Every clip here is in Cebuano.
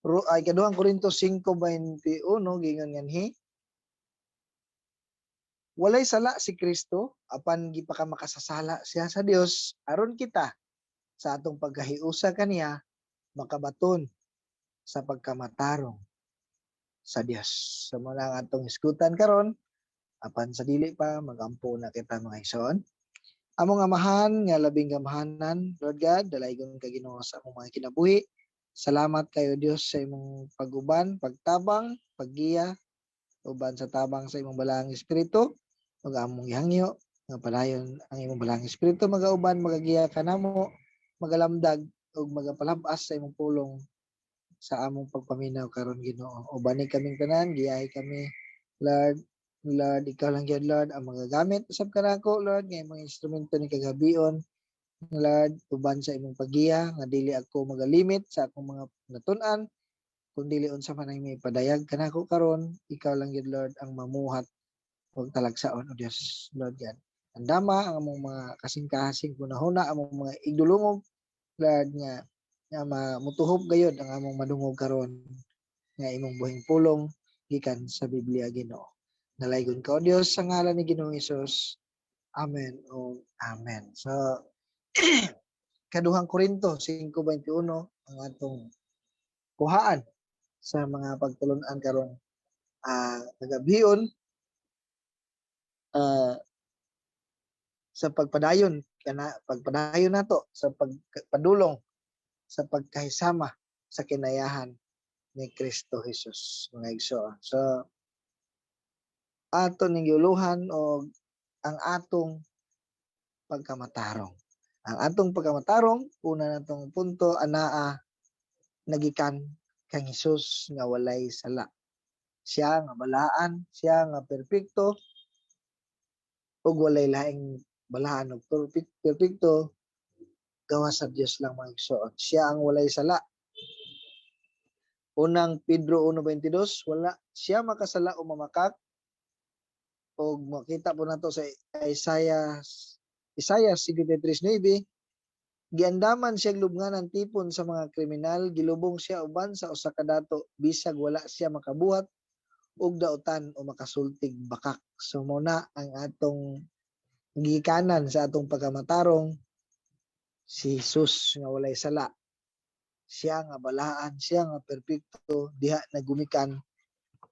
Ay Ikaduhang Korinto 5:21, gingon nganhi, "Walay sala si Kristo apan gipakamakasasala siya sa Dios aron kita sa atong pagkahiusa kaniya makabaton sa pagkamatarong sa Dios." So mao na ang atong hisgutan karon, apan sa dili pa, magampo na kita, mga igsoon. Among Amahan nga labing gamhanan, Lord God, dalaygon ka, Ginoo, sa among mga kinabuhi. Salamat kayo, Dios, sa imong pag-uban, pagtabang, paggiya uban sa tabang sa imong Balaang Espiritu. Ug among gihangyo nga padayon ang imong Balaang Espiritu magauban, magagiya kanamo, magalamdag ug magapalabas sa imong pulong sa among pagpaminaw karon, Ginoo. Ubani kaming tanan, giyahi kami, Lord. Lord, ikaw lang gyud, Lord, ang magagamit usab kanako, Lord, nga imong instrumento ni kagabion. Lord, uban sa imong paggiya nga dili ako magalimit sa akong mga natun-an, kun dili unsa man ang imong ipadayag kanako karon, ikaw lang gyud, Lord, ang mamuhat ug talagsaon, o Dios, Lord God. Andama ang among mga kasing-kasing hunahuna, among mga igdulungog, Lord, nga mamutuhop gayod ang among madungog karon nga imong buhing pulong gikan sa Biblia, Ginoo. Dalaygon ka, O Dios, sa ngalan ni Ginoong Hesus. Amen o amen. So Kaduhang Korinto 5:21 ang atong kuhaan sa mga pagtulunan karon kagabion sa pagpadayon kana, pagpadayon nato sa pagpadulong sa pagkahisama sa kinayahan ni Kristo Jesus, mga igsoon. So ato ning giuluhan og ang atong pagkamatarong. Ang atong pagkamatarong, una natong punto, anaa nagikan kang Hesus nga walay sala. Siya nga balaan, siya nga perpekto ug walay laing balaan og perpekto gawas sa Dios lang, mga igsoon. Siya ang walay sala. Unang Pedro 1:22, wala siya makasala o mamakak. Og makita po nato sa Isaiah 53:9, giandaman siya lubnganan tipon sa mga kriminal, gilubong siya uban sa usa ka dato bisag wala siya makabuhat og dautan o makasultig bakak. So mao na ang atong gikanan sa atong pagkamatarong, si Jesus nga walay sala. Siya nga balaan, siya nga perpekto, diha nagumikan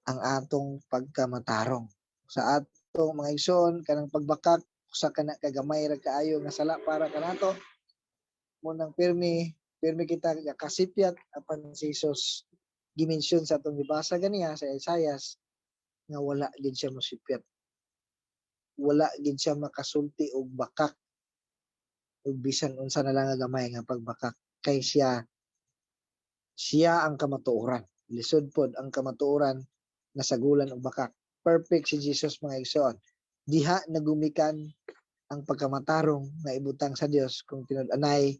ang atong pagkamatarong. Sa atong mga igsoon, kanang pagbakak usa kana kagamay ra kaayo nga sala para kanato. Mao nang pirmi pirmi kita kasipyat, apan si Jesus gimensyon sa atong gibasa ganiya sa Isaias nga wala gid siya mosipyat. Wala gid siya makasulti og bakak ug bisan unsa na lang nga gamay nga pagbakak kay siya siya ang kamatuoran. Lisod pod ang kamatuoran nga sagulan og bakak. Perfect si Jesus, mga igsoon. Diha nagumikan ang pagkamatarong nga ibutang sa Dios kung tinud-anay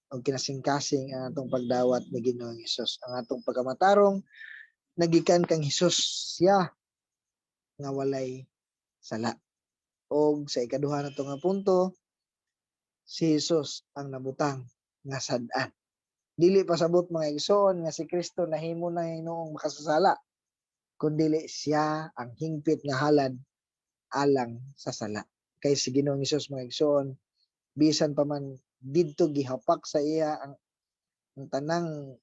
o kinasingkasing ang atong pagdawat ni Ginoong Hesus. Ang atong pagkamatarong nagikan kang Hesus, siya nga walay sala. Og sa ikaduha nato nga punto, si Jesus ang nabutang nga sad-an. Dili pasabot, mga igsoon, nga si Kristo nahimo na hinuong makasasala, kundili siya ang hingpit nga halad alang sa sala. Kay si Ginoong Hesus, mga igsoon, bisan pa man didto gihapak sa iya ang tanang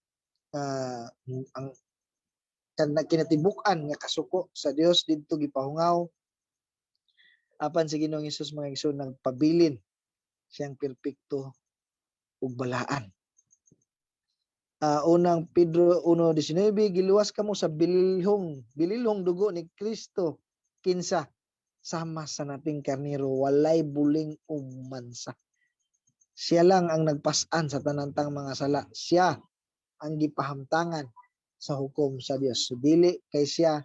ang kinatibuk-an nga kasuko sa Dios, didto gipahungaw, apan si Ginoong Hesus, mga igsoon, nagpabilin siyang perpekto ug balaan. Unang Pedro 1:19, giluwas kamo sa bililhong bililhong dugo ni Kristo, kinsa sama sa naping karnero, walay buling o mansa. Siya lang ang nagpas-an sa tanantang mga sala. Siya ang gipahamtangan sa hukom sa Dios. So, dili kay siya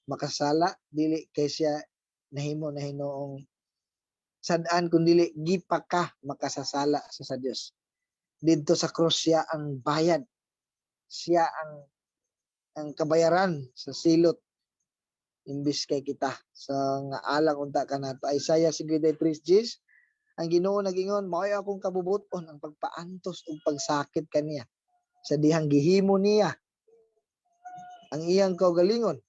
makasala, dili kay siya nahimo na hinuong sad-an, kun dili gipaka makasasala sa Dios. Didto sa krus, siya ang bayad. Siya ang kabayaran sa silot imbis kay kita. Sa nga alang unta kanato, Isaiah 53:10, ang Ginoo nagingon, "Mao'y akong kabubuton ang pagpaantos ug pagsakit kaniya sa dihang gihimo niya." Ang iyang kaugalingon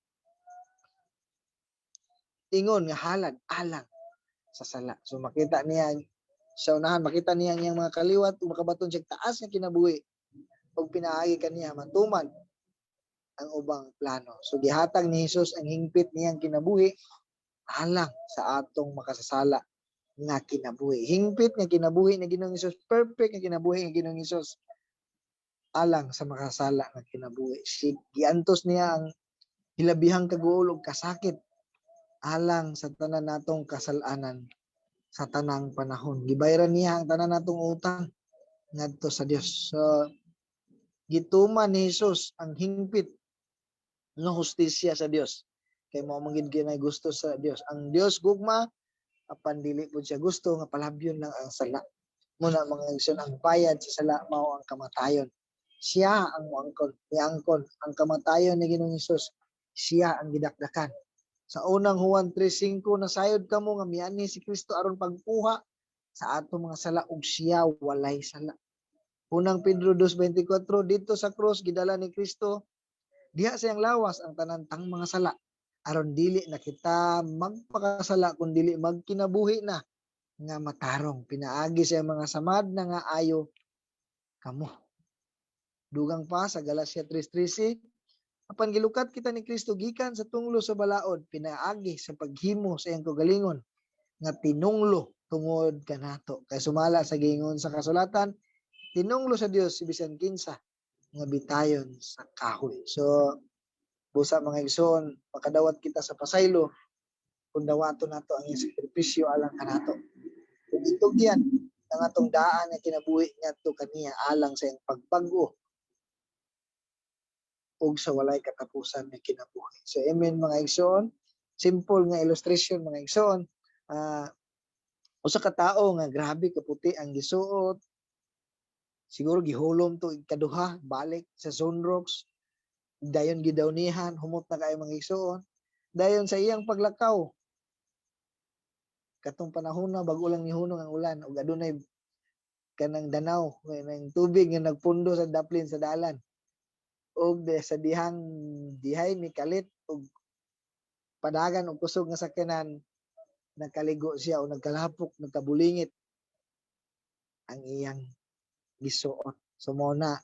ingon nga halad alang sa sala. So makita niya sa unahan, makita niya ang iyang mga kaliwat ug makabaton siya taas nga kinabuhi ug pinaagi kaniya matuman ang ubang plano. So gihatag ni Jesus ang hingpit niyang kinabuhi alang sa atong makasasala nga kinabuhi. Hingpit nga kinabuhi ni Ginoong Hesus, perfect nga kinabuhi ni Ginoong Hesus alang sa makasala nga kinabuhi. Si giantos niya ang hilabihang kaguol ug kasakit alang sa tanan natong kasalanan sa tanang panahon. Gibayaran niya ang tanan natong utang ngadto sa Dios. So gituman ni Jesus ang hingpit nga hustisya sa Dios. Kay mao man gid kinay gusto sa Dios. Ang Dios gugma, apan dili pud siya gusto nga palabyon lang ang sala. Muna, mga igsoon, ang bayad sa sala mao ang kamatayon. Siya ang moangkon, niangkon ang kamatayon ni Ginoong Hesus. Siya ang gidakdakan. Sa Unang Juan 3:5, nasayod kamo nga mianhi si Kristo aron pagkuha sa atong mga sala ug siya walay sala. Unang Pedro 2:24, didto sa krus gidala ni Kristo diha sa iyang lawas ang tanan tang mga sala aron dili na kita magpakasala kun dili magkinabuhi na nga matarong pinaagi sa iyang mga samad na nga ayo kamo. Dugang pa sa Galacia 3:13, apan gilukat kita ni Kristo gikan sa tunglo sa balaod pinaagi sa paghimo sa iyang kaugalingon nga tinunglo tungod kanato. Kay sumala sa giingon sa kasulatan, tinunglo sa Dios si bisan kinsa nga bitayon sa kahoy. So busa, mga igsoon, makadawat kita sa pasaylo kung dawaton nato ang iyang sakripisyo alang kanato. Kung itugyan ang atong daan nga kinabuhi ngadto kaniya alang sa iyang pagbag-o ug sa walay katapusan nga kinabuhi. So amen, mga igsoon. Simple nga illustration, mga igsoon. Usa ka tawo nga grabe kaputi ang gisuot. Siguro gihulom to kaduha balik sa Zonrox. Dayon gidawnihan, humot na kaayo, mga igsoon. Dayon sa iyang paglakaw, katong panahon na bag-o lang nihunong ang ulan ug adunay kanang danaw kanang tubig nga nagpundo sa daplin sa dalan ug sa dihang dihay mikalit og padagan og kusog nga sakyanan, nakaligo siya o nagkalapok, nagkabulingit ang iyang gisuot. So mao na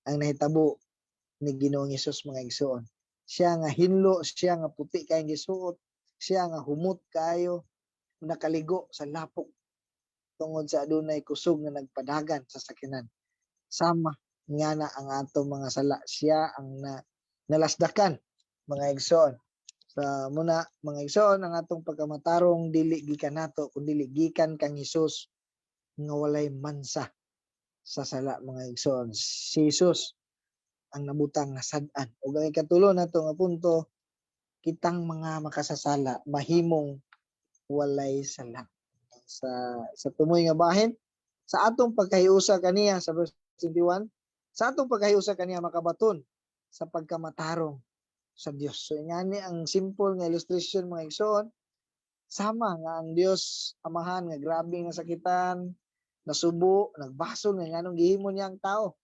ang nahitabo ni Ginoong Hesus, mga igsoon. Siya nga hinlo, siya nga puti kayong gisuot, siya nga humot kaayo, nakaligo sa lapok tungod sa adunay kusog nga nagpadagan sa sakyanan. Sama nga na ang atong mga sala, siya ang nalasdakan, mga igsoon. Sa muna, mga igsoon, ang atong pagkamatarong dili gikan nato kun dili gikan kang Hesus nga walay mansa sa sala, mga igsoon. Si Jesus ang nabutang nga sad-an. Ug ang ikatulo nato nga punto, kitang mga makasasala mahimong walay sala. Sa tumoy nga bahin, sa atong pagkahiusa kaniya, sa verse 21, sa atong pagkahiusa kaniya makabaton sa pagkamatarong sa Dios. So ingani ang simple nga illustration, mga igsoon, sama nga ang Dios Amahan nga grabe nga sakitan, nasubo, nagbasol nga nganong gihimo niya ang tao.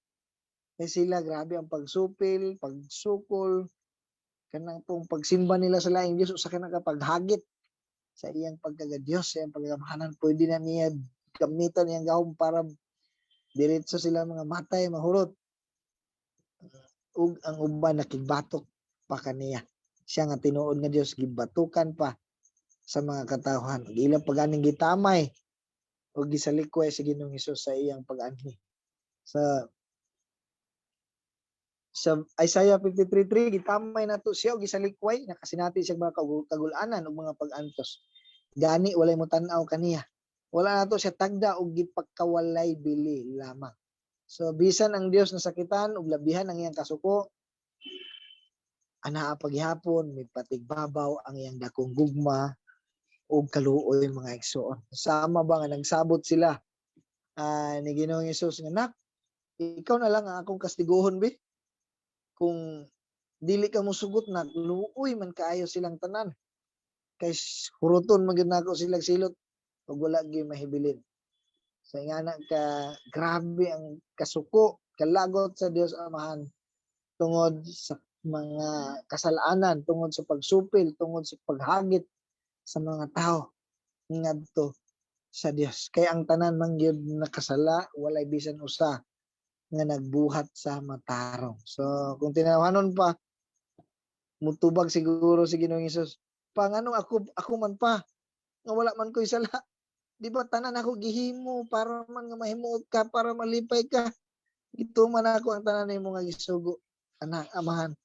Kay sila grabe ang pagsupil, pagsukol, kanang pong pagsimba nila sa laing Dios usa ka nakapaghagit sa iyang pagkaga-Dios, sa iyang pagkamahanan. Pwede na niya gamitan iyang gahom para diretso sila mga matay, mahurot. Ug ang uban nakigbatok pa kaniya. Siya nga tinuod nga Dios gibatukan pa sa mga katawhan. Ug ilang paganing gitamay ug gisalikway si Ginoong Hesus sa iyang pag-anhi. Sa Isaiah 53:3, gitamay nato siya ug gisalikway, nakasinati siya mga kagul-anan ug mga pag-antos. Gani walay mo tan-aw kaniya. Wala nato siya tagda ug gipagkawalay bili lamang. So bisan ang Dios nasakitan ug labihan ang iyang kasuko, anaa paghihapon may patigbabaw ang iyang dakong gugma ug kaluoy, mga igsoon. Sama ba nga nagsabot sila ni Ginoong Hesus nga, "Nak, ikaw na lang ang akong kastiguhon bi. Kung dili ka mosugot na luoy man kaayo silang tanan. Kay huruton man gyud nako silang silot ug wala gyud mahibilin." Sa ingana ka grabe ang kasuko, kalagot sa Dios Amahan tungod sa mga kasalanan, tungod sa pagsupil, tungod sa paghagit sa mga tao ngadto sa Dios. Kay ang tanan man gyud nakasala, walay bisan usa nga nagbuhat sa matarong. So kung tinawhanon pa, mutubag siguro si Ginoong Hesus, "Pa, nganong ako man pa nga wala man ko'y sala? Di ba tanan ako gihimo para man nga mahimuot ka, para malipay ka? Gituman ako ang tanan nimo nga gisugo, anak, Amahan."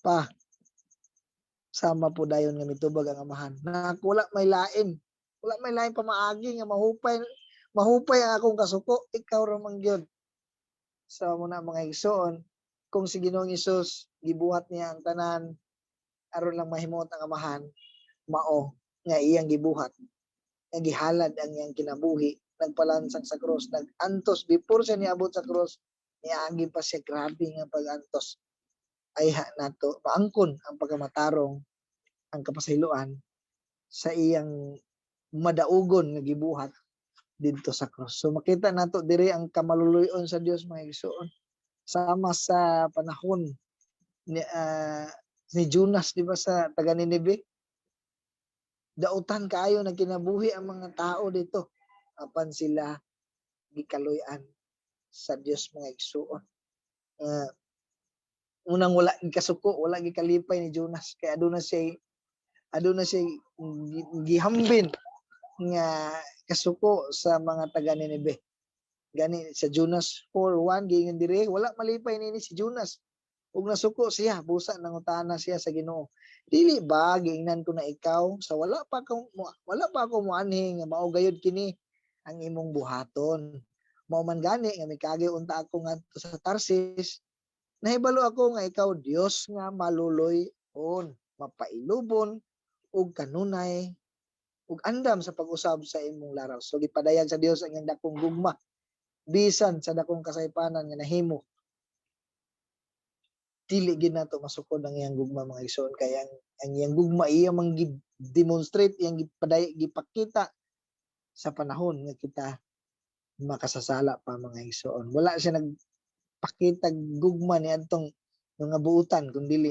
Pa, sama po dayon nga mitubag ang Amahan na wala may lain, wala may lain pamaagi nga mahupay mahupay ang akong kasuko, ikaw ra man gyud. So mao na, mga igsoon, kung si Ginoong Hesus gibuhat niya ang tanan aron lang mahimuot ang Amahan, mao nga iyang gibuhat nga gihalad ang iyang kinabuhi, nagpalansang sa krus, nag-antos. Before siya niabot sa krus, niagi pa siya grabe nga pag-antos ayha nato maangkon ang pagkamatarong, ang kapasayloan sa iyang madaugon nga gibuhat didto sa krus. So makita nato diri ang kamaluluyon sa Dios, mga igsoon. Sama sa panahon ni Jonas, di ba, sa taga Nineveh? Dautan kaayo nagkinabuhi ang mga tao dito apan sila gikaluy-an sa Dios, mga igsoon. Unang wala gikasuko, wala gikalipay ni Jonas kay aduna siya gihambin nga kasuko sa mga taga Nineveh. Gani sa Jonas 4:1, giingon diri, wala malipay nini si Jonas ug nasuko siya, busa nangutana siya sa Ginoo, "Dili ba giingnan ko na ikaw sa wala pa ako moanhi nga mao gayud kini ang imong buhaton? Mao man gani nga mikagi unta ako ngadto sa Tarsis, nahibalo ako nga ikaw Dios nga maluloy-on, mapailubon ug kanunay ug andam sa pag-usab sa imong laraw." So gipadayag sa Dios ang iyang dakong gugma bisan sa dakong kasaypanan nga nahimo. Dili gid nato masukod ang iyang gugma, mga igsoon, kay ang iyang gugma iya man gi-demonstrate, iyang gipaday, gipakita sa panahon nga kita makasasala pa, mga igsoon. Wala siya nagpakita gugma ni adtong mga buutan kun dili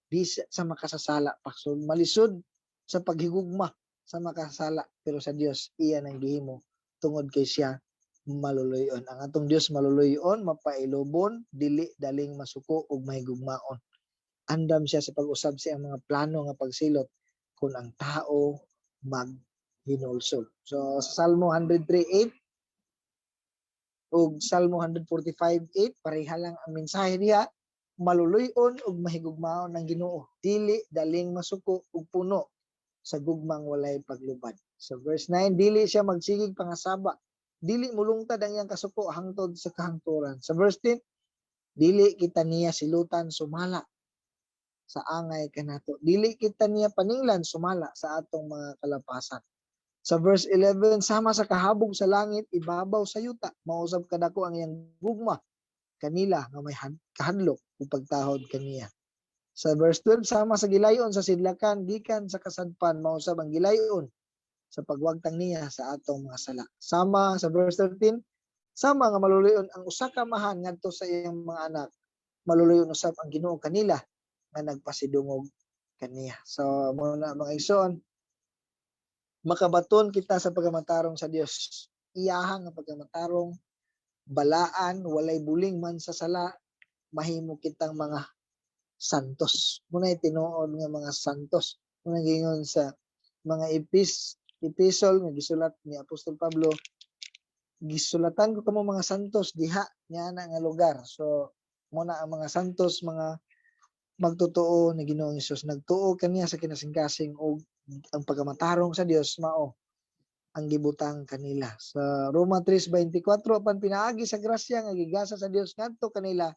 bisa sa makasasala pa. So malisod sa paghigugma sa makasasala, pero sa Dios iya nang gihimo tungod kay siya maluluyon. Ang atong Dios maluluyon, mapailubon, dili daling masuko ug mahigugmaon. Andam siya sa pag-usab sa iyang mga plano nga pagsilot kung ang tao maghinulsol. So sa Salmo 103:8 ug Salmo 145:8, pareha lang ang mensahe diha: maluluyon ug mahigugmaon ng Ginoo, dili daling masuko ug puno sa gugmang walay paglubad. So verse 9, dili siya magsigig pangasaba, dili mulungtad ang iyang kasuko hangtod sa kahangturan. Sa verse 10, dili kita niya silutan sumala sa angay kanato. Dili kita niya paninglan sumala sa atong mga kalapasan. Sa verse 11, sama sa kahabog sa langit ibabaw sa yuta, mausab kadako ang iyang gugma kanila nga may kahadlok ug pagtahod kaniya. Sa verse 12, sama sa gilayon sa sidlakan gikan sa kasadpan, mausab ang gilayon sa pagwagtang niya sa atong mga sala. Sama sa verse 13, sama nga maluluyon ang usa ka amahan ngadto sa iyang mga anak, maluluyon usab ang Ginoo kanila nga nagpasidungog kaniya. So mao na, mga igsoon, makabaton kita sa pagkamatarong sa Dios. Iyaha nga pagkamatarong, balaan, walay buling man sa sala, mahimo kitang mga santos. Mao na tinuod nga mga santos. Mao na giingon sa mga epistle nga gisulat ni Apostol Pablo, "Gisulatan ko kamo mga santos diha niya na nga lugar." So mao na ang mga santos, mga magtotoo ni Ginoong Hesus, nagtuo kaniya sa kinasingkasing ug ang pagkamatarong sa Dios mao ang gibutang kanila. Sa Roma 3:24, apan pinaagi sa grasya nga gigasa sa Dios ngadto kanila,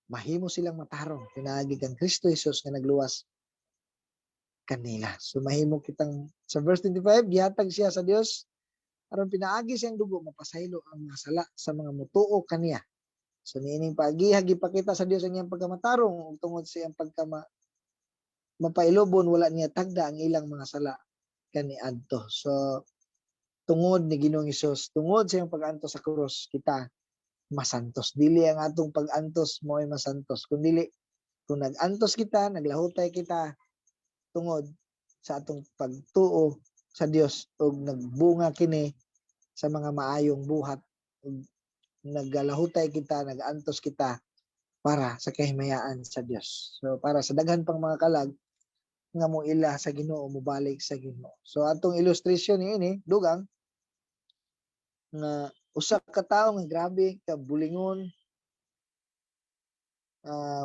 mahimo silang matarong pinaagi kang Kristo Jesus nga nagluwas kanila. So mahimo kitang, sa verse 25, gihatag siya sa Dios aron pinaagi siyang dugo mapasaylo ang mga sala sa mga mutuo kaniya. So niining paagiha gipakita sa Dios ang iyang pagkamatarong ug tungod sa iyang pagkama mapailobon, wala niya tagda ang ilang mga sala kaniadto. So tungod ni Ginoong Hesus, tungod sa iyang pag-antos sa krus, kita masantos. Dili ang atong pag-antos mo'y masantos, kundili Kung nag-antos kita, naglahutay kita tungod sa atong pagtuo sa Dios ug nagbunga kini sa mga maayong buhat ug naglalahutay kita, nag-antos kita para sa kahimayaan sa Dios. So para sa daghan pang mga kalag nga moila sa Ginoo, mobalik sa Ginoo. So atong illustration niini dugang nga usa ka tawo nga grabe ka bulingon,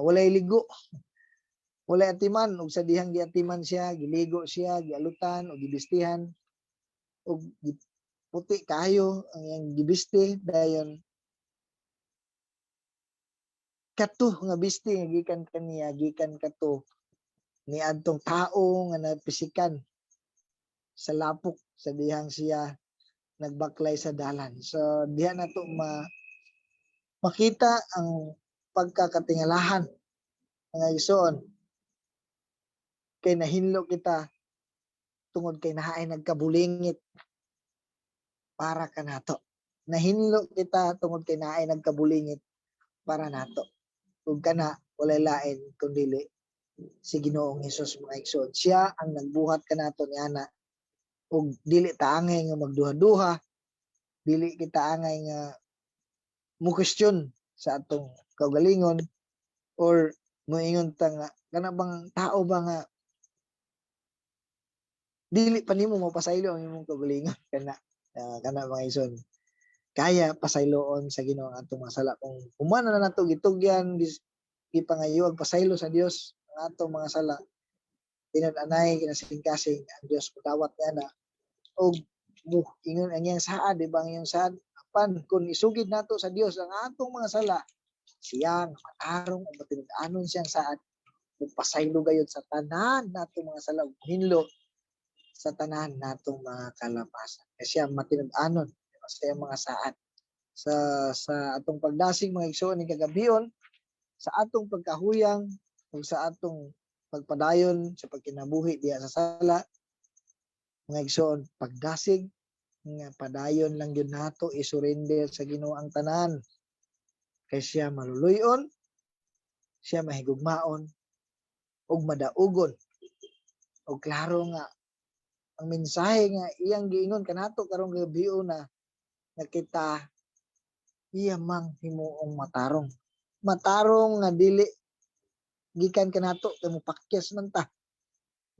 walay ligo, walay atiman, ug sa dihang giatiman siya, giligo siya, gialutan ug gibistihan ug puti kaayo ang iyang gibisti. Dayon kato nga bisti nga gikan kaniya, gikan kato ni adtong tao nga napisikan sa lapok sa dihang siya nagbaklay sa dalan. So diha nato makita ang pagkakatingalahan, mga igsoon, kay nahinlo kita tungod kay naay nagkabulingit para kanato. Nahinlo kita tungod kay naay nagkabulingit para nato. Ug kana walay lain kundili si Ginoong Hesus, mga igsoon. Siya ang nagbuhat kanato niana ug dili ta angay nga magduha-duha, dili kita angay nga mo question sa atong kaugalingon or moingon ta nga kana bang tao ba nga dili pa nimo mapasaylo ang imong kaugalingon. Kana, mga igsoon, kaya pasayloon sa Ginoo ang atong mga sala kung human na nato gitugyan, gipangayuag pasaylo sa Dios ang atong mga sala. Tinud-anay kinasing-kasing ang Dios mudawat niya na og mo ingon ang iyang saad, di ba, ang iyang saad, "Apan kung isugid nato sa Dios ang atong mga sala, siya nga matarong ug matinud-anon siyang saad, pasaylo gayud sa tanan natong mga sala ug hinlo sa tanan natong mga kalapasan." Kasi siya matinud-anon sa iyang mga saad. Sa atong pagdasig, mga igsoon, ning kagabion, sa atong pagkahuyang ug sa atong pagpadayon sa pagkinabuhi diha sa sala, mga igsoon, pagdasig nga padayon lang gyud nato isurrender sa Ginoo ang tanan kay siya maluluy-on, siya mahigugmaon ug madaugon. Ug klaro nga ang mensahe nga iyang giingon kanato karong gabi na nga kita iya mang himuong matarong, matarong nga dili gikan kanato kay mopakyas man ta,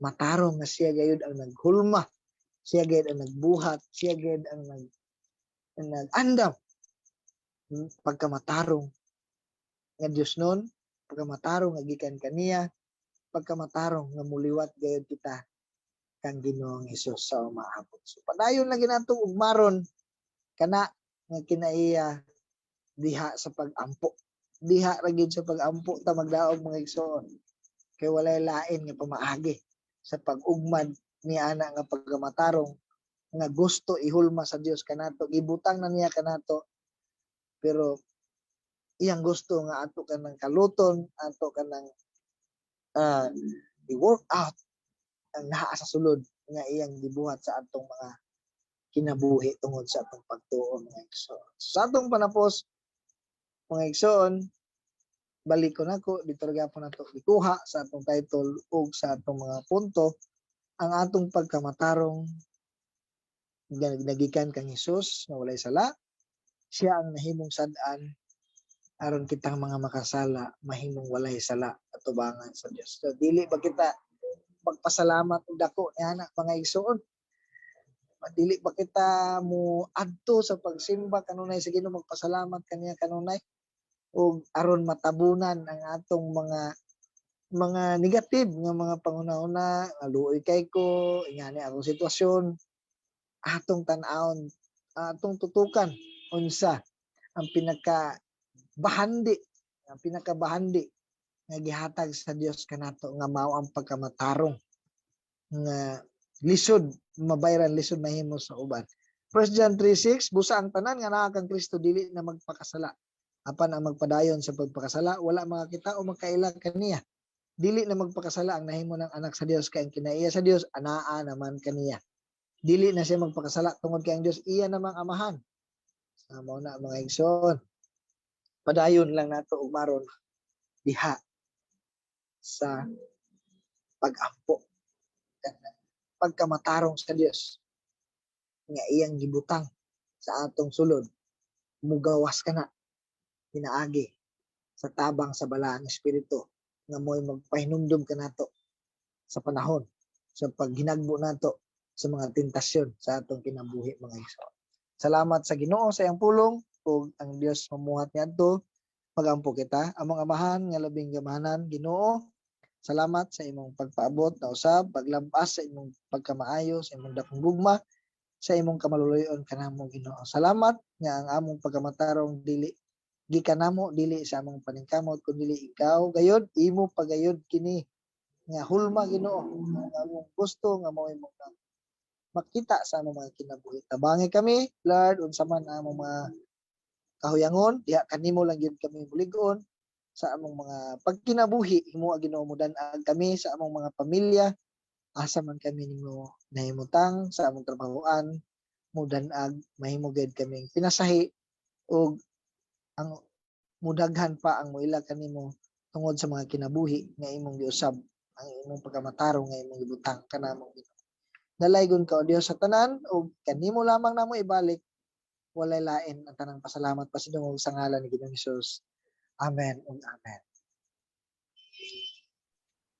matarong nga siya gayud ang naghulma, siya gayud ang nagbuhat, siya gayud ang nag-andam pagkamatarong nga Dios nun, pagkamatarong nga gikan kaniya, pagkamatarong nga muliwat gayud kita kang Ginoong Hesus sa umaabot. So padayon lang ginatong ugmaron kana nga kinaiya diha sa pag-ampo. Diha ra gyud sa pag-ampo ta magdaog, mga igsoon. Kay walay lain nga pamaagi sa pag-ugmad ni ana nga pagkamatarong nga gusto ihulma sa Dios kanato. Gibutang na niya kanato, pero iyang gusto nga ato kanang kaluton, ato kanang i-work out ang naa sa sulod nga iyang gibuhat sa atong mga kinabuhi tungod sa atong pagtuo, mga igsoon. Sa atong panapos, mga igsoon, balik ko nako dito ra gyapon nato gikuha sa atong title ug sa atong mga punto: ang atong pagkamatarong nagikan kang Hesus nga walay sala. Siya ang nahimong sad-an aron kitang mga makasala mahimong walay sala atubangan sa Dios. So dili ba kita magpasalamat og dako niana, mga igsoon? Dili ba kita mo adto sa pagsimba kanunay sa Ginoo, magpasalamat kaniya kanunay ug aron matabunan ang atong mga negative nga mga panghuna-huna nga luoy kay ko, ingani akong sitwasyon? Atong tan-awon, atong tutukan unsa ang pinakabahandi nga gihatag sa Dios kanato nga mao ang pagkamatarong nga lisod mabayran, lisod mahimo sa uban. 1 John 3:6, "Busa ang tanan nga naa kang Kristo dili na magpakasala. Apan ang magpadayon sa pagpakasala wala makakita o makaila kaniya. Dili na magpakasala ang nahimo ng anak sa Dios kay ang kinaiya sa Dios anaa naman kaniya. Dili na siya magpakasala tungod kay ang Dios iya namang amahan." Sa mao na, mga igsoon. Padayon lang nato ugmaron diha. Sa pag-ampo, pagkamatarong sa Dios nga iyang gibutang sa atong sulod, mugawas kana pinaagi sa tabang sa Balaang Espiritu nga mo'y magpahinumdum kanato sa panahon sa paghinagbo nato sa mga tentasyon sa atong kinabuhi, mga igsoon. Salamat sa Ginoo sa iyang pulong ug ang Dios mamuhat niadto. Magampo kita. Among Amahan nga labing gamahanan, Ginoo, salamat sa imong pagpaabot na usab, paglampas sa imong pagkamaayo, sa imong dakong gugma, sa imong kamaluluyon kanamo, Ginoo. Salamat nga ang among pagkamatarong dili gikan namo, dili sa among paningkamot, kundi ikaw gayod, imo pagayod kini nga hulma, Ginoo, ang among gusto nga mao imong makita sa among mga kinabuhi. Tabangi kami, Lord, unsa man ang among mga kahuyangon, diha kanimo lang gyud kami mulig-on sa among mga pagkinabuhi. Himoa, Ginoo, mudan-ag kami sa among mga pamilya, asa man kami nimo nahimutang sa among trabahoan, mudan-ag, mahimo gyud kaming pinasahi ug ang mudaghan pa ang moila kanimo tungod sa mga kinabuhi nga imong giusab, ang imong pagkamatarong nga imong gibutang kanamo, Ginoo. Dalaygon ka, O Dios, sa tanan ug kanimo lamang namo ibalik, walay lain, ang tanang pasalamat, pasidungog sa ngalan ni Ginoong Hesus. Amen ug amen.